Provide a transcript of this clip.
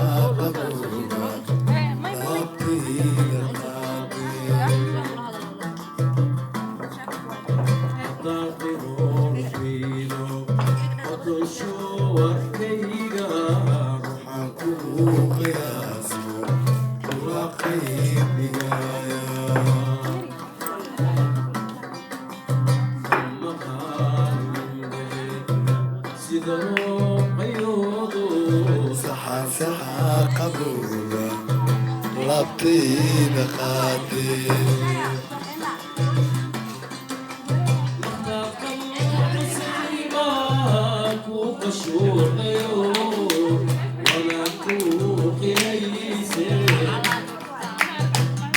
Qabowga laabtayda qaadee. Haddaad quruxdiido qodosho warkayga, Waxaan kugu qiyaaso kula qaybigaaya. Maqaalindhe sida loo qayoodo. Saxansaxa qabowga laabtayda qaadee. Naftaad qalluucisay baa ku qashuuqayo.